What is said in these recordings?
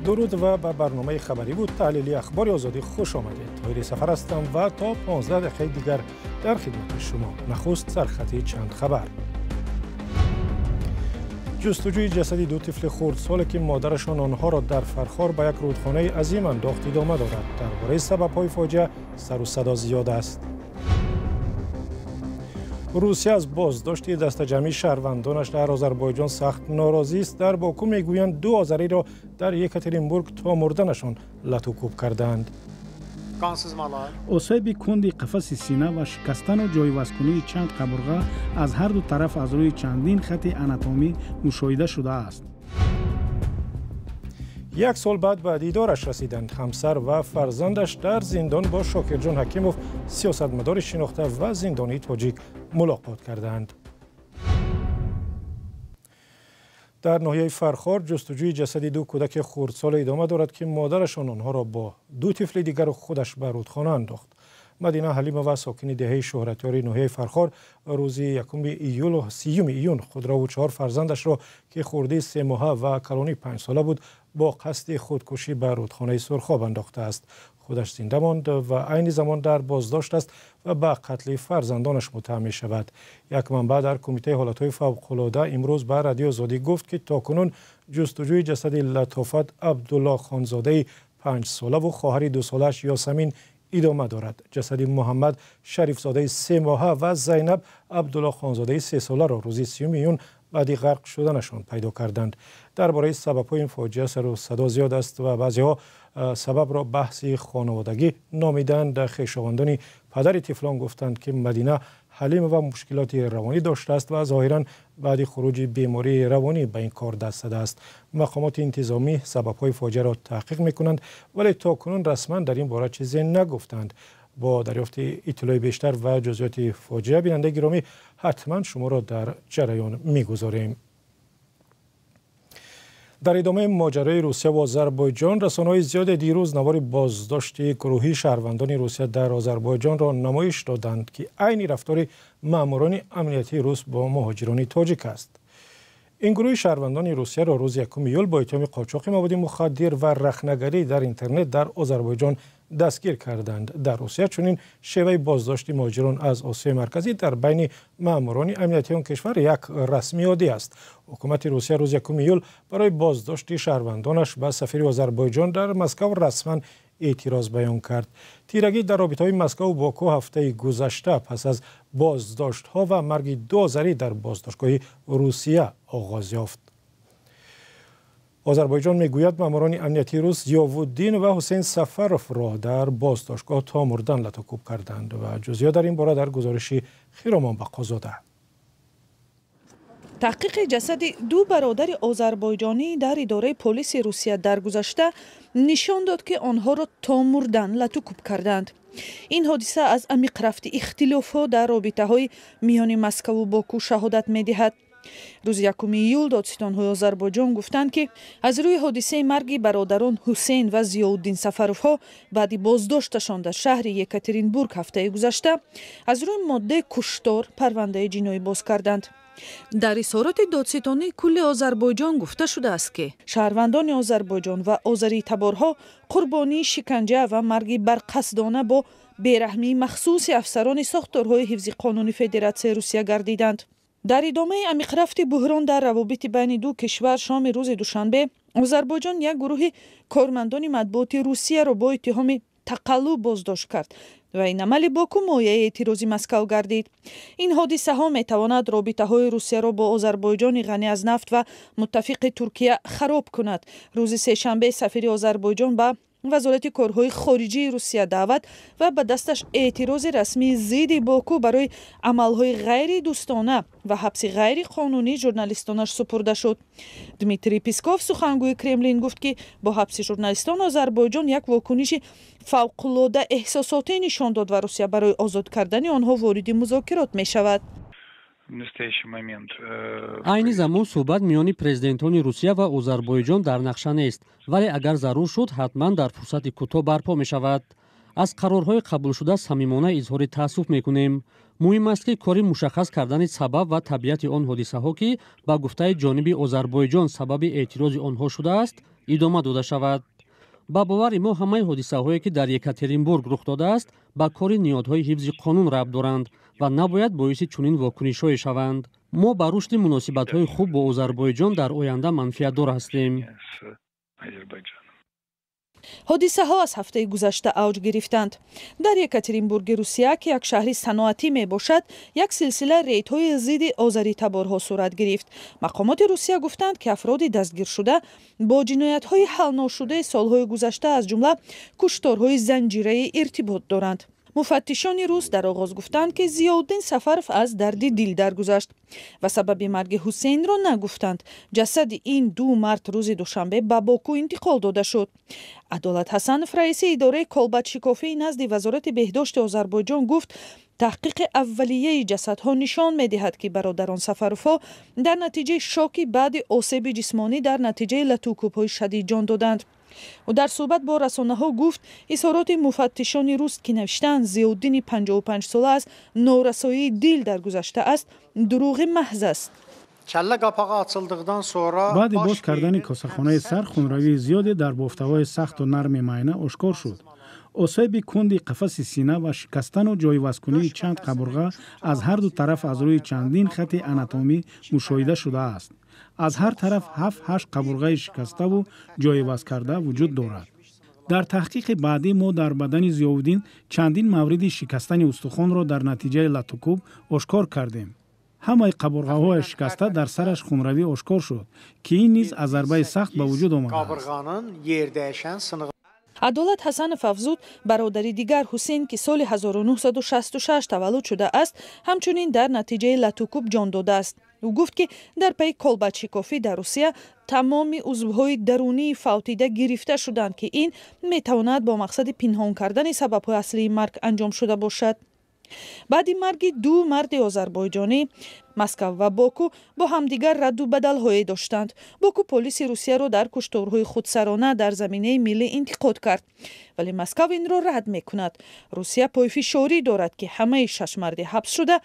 Дуруд ва ба барномаи хабариву таҳлили Ахбори Озодӣ хуш омадед. Тоҳири Сафар ҳастам ва то 15 дақиқаи дигар дар хидмати шумо. Нахуст сархати чанд хабар. Ҷустуҷӯи ҷасади ду тифли хурдсоле, ки модарашон онҳоро дар Фархор ба як рӯдхонаи азим андохт, идома дорад. Дар бораи сабабҳои фоҷиа сару садо зиёд аст. Русия аз боздошти дастаҷамъии шаҳрвандонаш дар Озарбойҷон сахт норозист. Дар Боку мегӯянд, ду озариро дар Екатеринбург то мурданашон латукӯб кардаанд. Осеби кунди қафаси сина ва шикастану ҷойвазкунии чанд қабурға аз ҳарду тараф аз рӯи чандин хати анатомӣ мушоҳида шудааст. Як сол баъд ба дидораш расиданд. Ҳамсар ва фарзандаш дар зиндон бо Шокирҷон Ҳакимов, сиёсатмадори шинохта ва зиндонии тоҷик, мулоқот кардаанд. Дар ноҳияи Фархор ҷустуҷӯи ҷасади ду кӯдаки хурдсоле идома дорад, ки модарашон онҳоро бо ду тифли дигару худаш ба рӯдхона андохт. Мадина Ҳалимова, сокини деҳаи Шӯҳратёри ноҳияи Фархор, рӯзи 1 июлу 30 июн худрову чаҳор фарзандашро, ки хурдии 3 моҳа ва калонии 5 сола буд, бо қасди худкушӣ ба рӯдхонаи Сурхоб андохтааст. Худаш зинда монд ва айни замон дар боздошт аст ва ба қатли фарзандонаш муттаҳам мешавад. Як манбаъ дар Кумитаи ҳолатҳои фавқулода имрӯз ба Радиои Озодӣ гуфт, ки то кунун ҷустуҷӯи ҷасади Латофат Абдуллохонзодаи 5-солаву хоҳари 2 солааш Ёсамин идома дорад. Ҷасади Муҳаммад Шарифзодаи 3 моҳа ва Зайнаб Абдуллохонзодаи 3 соларо рӯзи 30 июн баъди ғарқ шуданашон пайдо карданд. Дар бораи сабабҳои ин фоҷиа сару садо зиёд аст ва баъзеҳо сабабро баҳси хонаводагӣ номиданд. Хешовандони падари тифлон гуфтанд, ки Мадина Ҳалимова мушкилоти равонӣ доштааст ва зоҳиран баъди хуруҷи бемории равонӣ ба ин кор даст задааст. Мақомоти интизомӣ сабабҳои фоҷиаро таҳқиқ мекунанд, вале то кунун расман дар ин бора чизе нагуфтанд. Бо дарёфти иттилои бештар ва ҷузъиёти фоҷиа, бинандаи гиромӣ, ҳатман шуморо дар ҷараён мегузорем. Дар идомаи моҷарои Русия ва Озарбойҷон, расонаҳои зиёде дирӯз навори боздошти гурӯҳии шаҳрвандони Русия дар Озарбойҷонро намоиш доданд, ки айни рафтори маъмурони амниятии рус бо муҳоҷирони тоҷик аст. Ин гурӯҳи шаҳрвандони Русияро рӯзи 1 июл бо иттиҳоми қочоқи маводи мухаддир ва рахнагарӣ дар интернет дар Озарбойҷон дастгир карданд. Дар Русия чунин шеваи боздошти муҳоҷирон аз Осиёи Марказӣ дар байни маъмурони амниятии он кишвар як расми оддӣ аст. Ҳукумати Русия рӯзи 1 июл барои боздошти шаҳрвандонаш ба сафири Озарбойҷон дар Москав расман эътироз баён кард. Тирагӣ дар робитаҳои Москаву Боку ҳафтаи гузашта пас аз боздоштҳо ва марги ду озарӣ дар боздоштгоҳи Русия оғоз ёфт. Озарбойҷон мегӯяд, маъмурони амниятии рус Зиёвуддин ва Ҳусейн Сафаровро дар боздоштгоҳ то мурдан латукӯб карданд. Ва ҷузъиёт дар ин бора дар гузориши Хиромон Бақозода. Таҳқиқи ҷасади ду бародари озарбойҷонӣ дар идораи полиси Русия дар гузашта нишон дод, ки онҳоро то мурдан латукӯб карданд. Ин ҳодиса аз амиқрафти ихтилофҳо дар робитаҳои миёни Москаву Боку шаҳодат медиҳад. Рӯзи 1 июл додситонҳои Озарбойҷон гуфтанд, ки аз рӯи ҳодисаи марги бародарон Ҳусейн ва Зиёуддин Сафаровҳо баъди боздошташон дар шаҳри Екатеринбург ҳафтаи гузашта аз рӯи моддаи куштор парвандаи ҷиноӣ боз карданд. Дар изҳороти додситонии кулли Озарбойҷон гуфта шудааст, ки шаҳрвандони Озарбойҷон ва озаритаборҳо қурбонии шиканҷа ва марги барқасдона бо бераҳмии махсуси афсарони сохторҳои ҳифзи қонуни Федератсияи Русия гардиданд. Дар идомаи амиқрафти буҳрон дар равобити байни ду кишвар, шоми рӯзи душанбе Озарбойҷон як гурӯҳи кормандони матбуоти Русияро бо иттиҳоми тақаллуб боздошт кард ва ин амали Боку мояи эътирози Москав гардид. Ин ҳодисаҳо метавонад робитаҳои Русияро бо Озарбойҷони ғанӣ аз нафт ва муттафиқи Туркия хароб кунад. Рӯзи сешанбе сафири Озарбойҷон ба Вазорати корҳои хориҷии Русия даъват ва ба дасташ эътирози расмии зидди Боку барои амалҳои ғайридӯстона ва ҳабси ғайриқонунии журналистонаш супурда шуд. Дмитрий Песков, сухангӯи Кремлин, гуфт, ки бо ҳабси журналистон Озарбойҷон як вокуниши фавқулода эҳсосотӣ нишон дод ва Русия барои озод кардани онҳо вориди музокирот мешавад. Айни замон суҳбат миёни президентони Русия ва Озарбойҷон дар нақша нест, вале агар зарур шуд, ҳатман дар фурсати кӯтоҳ барпо мешавад. Аз қарорҳои қабулшуда самимона изҳори таассуф мекунем. Муҳим аст, ки кори мушаххас кардани сабаб ва табиати он ҳодисаҳо, ки ба гуфтаи ҷониби Озарбойҷон сабаби эътирози онҳо шудааст, Идома дода шавад. Ба бовари мо, ҳамаи ҳодисаҳое, ки дар Екатеринбург рух додааст, ба кори ниҳодҳои ҳифзи қонун рабт доранд ва набояд боиси чунин вокунишҳое шаванд. Мо ба рушди муносибатҳои хуб бо Озарбойҷон дар оянда манфиатдор ҳастем. Ҳодисаҳо аз ҳафтаи гузашта авҷ гирифтанд. Дар Екатеринбурги Русия, ки як шаҳри саноатӣ мебошад, як силсила рейдҳои зидди озаритаборҳо сурат гирифт. Мақомоти Русия гуфтанд, ки афроди дастгиршуда бо ҷиноятҳои ҳалношудаи солҳои гузашта, аз ҷумла кушторҳои занҷираӣ, иртибот доранд. Муфаттишони рус дар оғоз гуфтанд, ки Зиёуддин Сафаров аз дарди дил даргузашт ва сабаби марги Ҳусейнро нагуфтанд. Ҷасади ин ду мард рӯзи душанбе ба Боку интиқол дода шуд. Адолат Ҳасанов, раиси идораи колбадшикофии назди Вазорати беҳдошти Озарбойҷон, гуфт, таҳқиқи аввалияи ҷасадҳо нишон медиҳад, ки бародарон Сафаровҳо дар натиҷаи шоки баъди осеби ҷисмонӣ дар натиҷаи латукӯбҳои шадид ҷон доданд. Ӯ дар суҳбат бо расонаҳо гуфт, изҳороти муфаттишони рус, ки навиштаанд Зиёуддини 55сола аз норасоии дил даргузаштааст, дурӯғи маҳз аст. Баъди боз кардани косахонаи сар, хунравии зиёде дар бофтаҳои сахту нарми майна ошкор шуд. Осеби кунди қафаси сина ва шикастану ҷойвазкунии чанд қабурға аз ҳар ду тараф аз рӯи чандин хати анатомӣ мушоҳида шудааст. Аз ҳар тараф 7-8 қабурғаи шикаставу ҷойивазкарда вуҷуд дорад. Дар таҳқиқи баъдӣ мо дар бадани Зиёвуддин чандин мавриди шикастани устухонро дар натиҷаи латукӯб ошкор кардем. Ҳамаи қабурғаҳояш шикаста, дар сараш хунравӣ ошкор шуд, ки ин низ аз зарбаи сахт ба вуҷуд омадааст. Адолат Ҳасанов афзуд, бародари дигар, Ҳусейн, ки соли 1966 таваллуд шудааст, ҳамчунин дар натиҷаи латукӯб ҷон додааст. Ӯ гуфт, ки дар пайи колбадшикофӣ дар Русия тамоми узвҳои дарунии фавтида гирифта шуданд, ки ин метавонад бо мақсади пинҳон кардани сабабҳои аслии марг анҷом шуда бошад. Баъди марги ду марди озарбойҷонӣ, Москав ва Боку бо ҳамдигар радду бадалҳое доштанд. Боку полиси Русияро дар кушторҳои худсарона дар заминаи миллӣ интиқод кард, вале Москав инро рад мекунад. Русия пойфишорӣ дорад, ки ҳамаи шаш марди ҳабсшуда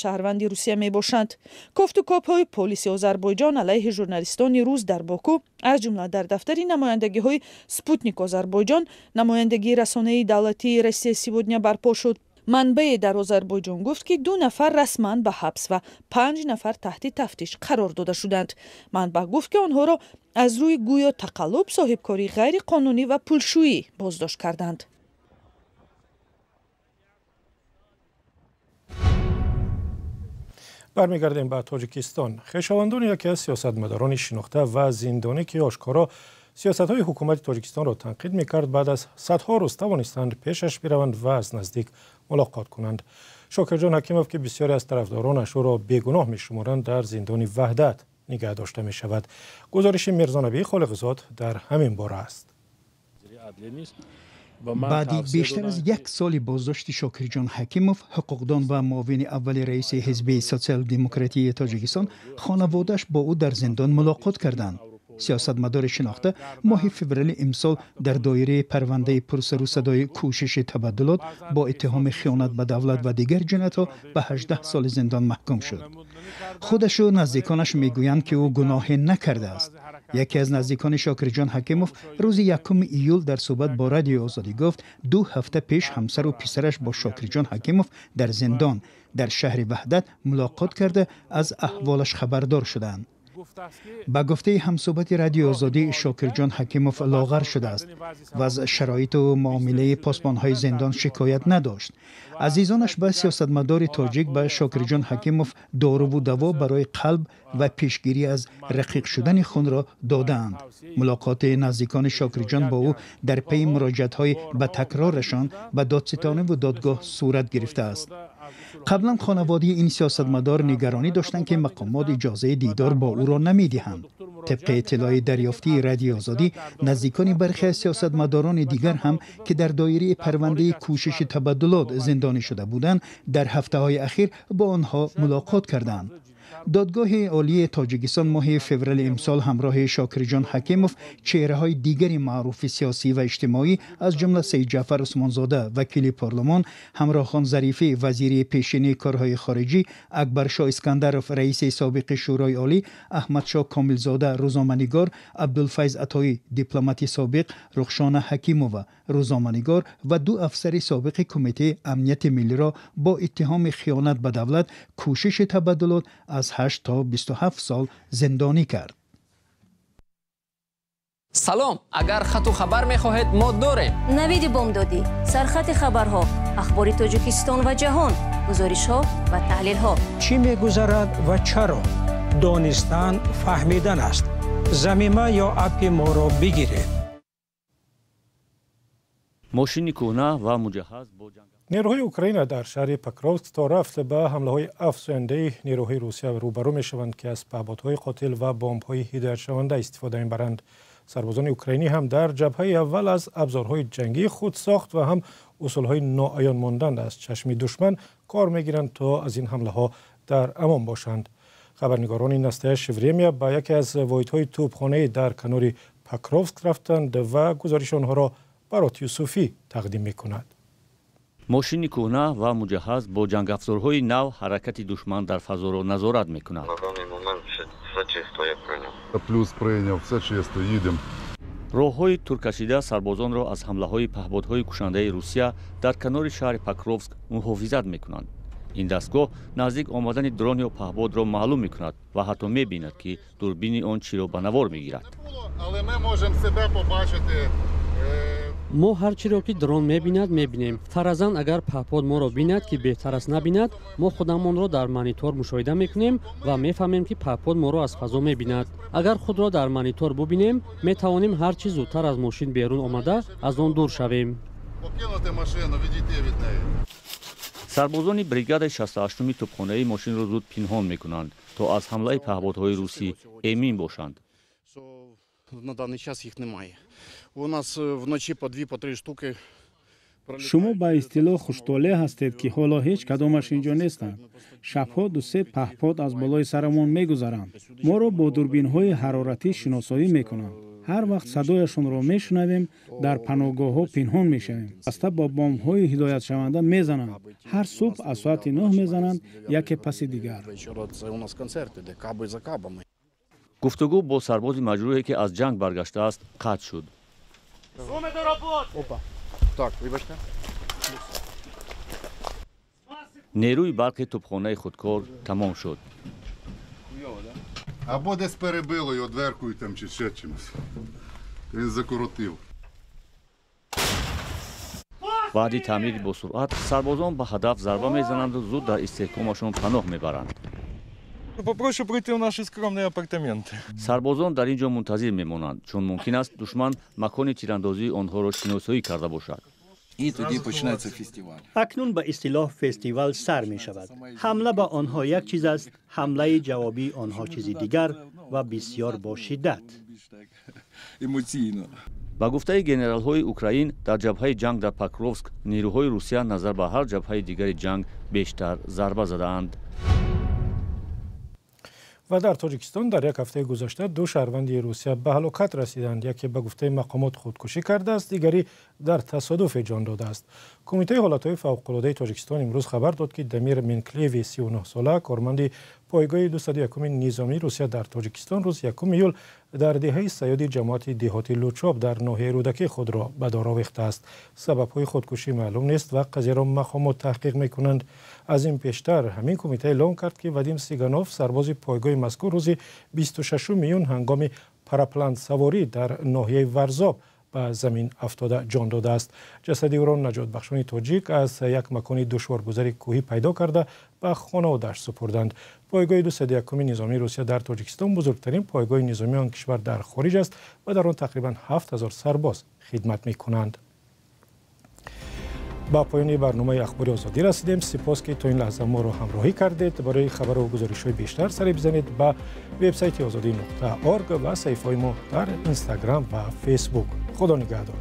шаҳрванди Русия мебошанд. Кофтукобҳои полиси Озарбойҷон алайҳи журналистони рус дар Боку, аз ҷумла дар дафтари намояндагиҳои Спутник Озарбойҷон, намояндагии расонаи давлатии Россия сегодня, барпо шуд. Манбае дар Озарбойҷон гуфт, ки ду нафар расман ба ҳабс ва панҷ нафар таҳти тафтиш қарор дода шуданд. Манбаъ гуфт, ки онҳоро аз рӯи гӯё тақаллуб, соҳибкории ғайриқонунӣ ва пулшӯӣ боздошт карданд. Бармегардем ба Тоҷикистон. Хешовандони яке аз сиёсатмадорони шинохта ва зиндонӣ, ки ошкоро сиёсатҳои ҳукумати Тоҷикистонро танқид мекард, баъд аз садҳо рӯз тавонистанд пешаш бираванд ва аз наздик мулоқот кунанд. Шокирҷон Ҳакимов, ки бисёре аз тарафдоронаш ӯро бегуноҳ мешуморанд, дар зиндони Ваҳдат нигаҳ дошта мешавад. Гузориши Мирзонабии Холиқзод дар ҳамин бора аст. Баъди бештар аз як соли боздошти Шокирҷон Ҳакимов, ҳуқуқдон ва муовини аввали раиси Ҳизби Социал-демократии Тоҷикистон, хонаводааш бо ӯ дар зиндон мулоқот карданд. Сиёсатмадори шинохта моҳи феврали имсол дар доираи парвандаи пурсару садои кӯшиши табаддулот бо иттиҳоми хиёнат ба давлат ва дигар ҷиноятҳо ба 18 соли зиндон маҳкум шуд. Худашу наздиконаш мегӯянд, ки ӯ гуноҳе накардааст. Яке аз наздикони Шокирҷон Ҳакимов рӯзи 1 июл дар суҳбат бо Радиои Озодӣ гуфт, 2 ҳафта пеш ҳамсару писараш бо Шокирҷон Ҳакимов дар зиндон дар шаҳри Ваҳдат мулоқот карда, аз аҳволаш хабардор шуданд. Ба гуфтаи ҳамсӯҳбати Радиои Озодӣ, Шокирҷон Ҳакимов лоғар шудааст ва аз шароиту муомилаи посбонҳои зиндон шикоят надошт. Азизонаш ба сиёсатмадори тоҷик, ба Шокирҷон Ҳакимов, доруву даво барои қалб ва пешгирӣ аз рақиқ шудани хунро додаанд. Мулоқоти наздикони Шокирҷон бо ӯ дар пайи муроҷиатҳои ба такрорашон ба додситониву додгоҳ сурат гирифтааст. Қаблан хонаводаи ин сиёсатмадор нигаронӣ доштанд, ки мақомот иҷозаи дидор бо ӯро намедиҳанд. Тибқи иттилои дарёфтии Радиои Озодӣ, наздикони бархе аз сиёсатмадорони дигар ҳам, ки дар доираи парвандаи кӯшиши табаддулот зиндонӣ шуда буданд, дар ҳафтаҳои ахир бо онҳо мулоқот карданд. Додгоҳи олии Тоҷикистон моҳи феврали имсол ҳамроҳи Шокирҷон Ҳакимов чеҳраҳои дигари маъруфи сиёсӣ ва иҷтимоӣ, аз ҷумла Саидҷаъфар Усмонзода, вакили парлумон, Ҳамроҳхон Зарифӣ, вазири пешини корҳои хориҷӣ, Акбаршоҳ Искандаров, раиси собиқи Шӯрои Олӣ, Аҳмадшоҳ Комилзода, рӯзноманигор, Абдулфайз Атоӣ, дипломати собиқ, Рухшона Ҳакимова, рӯзноманигор ва ду афсари собиқи Кумитаи амнияти миллиро бо иттиҳоми хиёнат ба давлат, кӯшиши табаддулот аз 8 то 27 сол зиндонӣ кард. Салом, агар хату хабар мехоҳед, мо дорем. Навиди бомдодӣ, сархати хабарҳо, ахбори Тоҷикистон ва ҷаҳон, гузоришҳо ва таҳлилҳо. Чӣ мегузарад ва чаро? Донистан фаҳмидан аст. Замима ё аппи моро бигиред. Мошини кӯҳна ва муҷаҳҳаз бо ҷанг. Нерӯҳои Украина дар шаҳри Покровск то рафт ба ҳамлаҳои афзояндаи нерӯҳои Русия рӯбарӯ мешаванд, ки аз паҳбодҳои қотил ва бомбҳои ҳидоятшаванда истифода мебаранд. Сарбозони украинӣ ҳам дар ҷабҳаи аввал аз абзорҳои ҷангии худсохт ва ҳам усулҳои ноаён мондан аз чашми душман кор мегиранд, то аз ин ҳамлаҳо дар амон бошанд. Хабарнигорони Настоящее время ба яке аз воҳидҳои тӯбхонаи дар канори Покровск рафтанд ва гузориши онҳоро Барот Юсуфӣ тақдим мекунад. Мошини кӯҳна ва муҷаҳҳаз бо ҷангафзорҳои нав ҳаракати душман дар фазоро назорат мекунад. Роҳҳои туркашида сарбозонро аз ҳамлаҳои паҳбодҳои кушандаи Русия дар канори шаҳри Покровск муҳофизат мекунанд. Ин дастгоҳ наздик омадани дрон ё паҳбодро маълум мекунад ва ҳатто мебинад, ки дурбини он чиро ба навор мегирад. Мо ҳар чиро ки дрон мебинад, мебинем. Фаразан, агар паҳпод моро бинад, ки беҳтар аст набинад, мо худамонро дар монитор мушоҳида мекунем ва мефаҳмем, ки паҳпод моро аз фазо мебинад. Агар худро дар монитор бубинем, метавонем ҳар чӣ зудтар аз мошин берун омада аз он дур шавем. Сарбозони бригадаи 68-уми тӯбхонаи мошинро зуд пинҳон мекунанд, то аз ҳамлаи паҳбодҳои русӣ эмин бошанд. На даний час їх немає. У нас вночі по 2, по 3 штуки. Шумо ба истилоҳ хуштолеъ ҳастед, ки ҳоло ҳеҷ кадомаш инҷо нестанд. Шабҳо ду-се паҳпод аз болои сарамон мегузаранд. Моро бо дурбинҳои ҳароратӣ шиносоӣ мекунанд. Ҳар вақт садояшонро мешунавем, дар паноҳгоҳҳо пинҳон мешавем. Аста бо бомбҳои ҳидоятшаванда мезананд. Ҳар субҳ аз соати 9 мезананд, яке паси дигар. Гуфтугӯ бо сарбози маҷрӯҳе, ки аз ҷанг баргаштааст, қатъ шуд. Нерӯи барқи тӯбхонаи худкор тамом шуд. Або десь перебило його дверкою там чи ще чимось. Він закоротив. Баъди таъмири босуръат сарбозон ба ҳадаф зарба мезананду зуд дар истеҳкомашон паноҳ мебаранд. Попрошу прийти в наши скромные апартаменты. Сарбозон дар ин ҷо мунтазир мемонанд, чун мумкин аст душман макони тирандозии онҳоро шиносоӣ карда бошад. Акнун ба истилоҳ фестивал сар мешавад. Ҳамла ба онҳо як чиз аст, ҳамлаи ҷавобии онҳо чизи дигар ва бисёр бо шиддат. Ба гуфтаи генералҳои Украин, дар ҷабҳаи ҷанг дар Покровск нерӯҳои Русия назар ба ҳар ҷабҳаи дигари ҷанг бештар зарба задаанд. Ва дар Тоҷикистон дар як ҳафтаи гузашта ду шаҳрванди Русия ба ҳалокат расиданд. Яке ба гуфтаи мақомот худкушӣ кардааст, дигаре дар тасодуфе ҷон додааст. Кумитаи ҳолатҳои фавқулодаи Тоҷикистон имрӯз хабар дод, ки Дамир Минклеви 39-сола, корманди пойгоҳи 201-уми низомии Русия дар Тоҷикистон, рӯзи 1 июл дар деҳаи Саёди ҷамоати деҳоти Лучоб дар ноҳияи Рӯдакӣ худро ба дор овехтааст. Сабабҳои худкушӣ маълум нест ва қазияро мақомот таҳқиқ мекунанд. Аз ин пештар ҳамин кумита эълон кард, ки Вадим Сиганов, сарбози пойгоҳи мазкур, рӯзи 26 июн ҳангоми параплансаворӣ дар ноҳияи Варзоб ба замин афтода ҷон додааст. Ҷасади ӯро наҷотбахшони тоҷик аз як макони душворгузари кӯҳӣ пайдо карда ба хонаводааш супурданд. Пойгоҳи 201-уми низомии Русия дар Тоҷикистон бузургтарин пойгоҳи низомии он кишвар дар хориҷ аст ва дар он тақрибан 7000 сарбоз хидмат мекунанд. Ба поёни барномаи Ахбори Озодӣ расидем. Сипос, ки то ин лаҳза моро ҳамроҳӣ кардед. Барои хабару гузоришҳои бештар сари бизанед ба вебсайти озодӣ.орг ва саҳифаҳои мо дар Инстаграм ва Фейсбук. Худо нигаҳдор.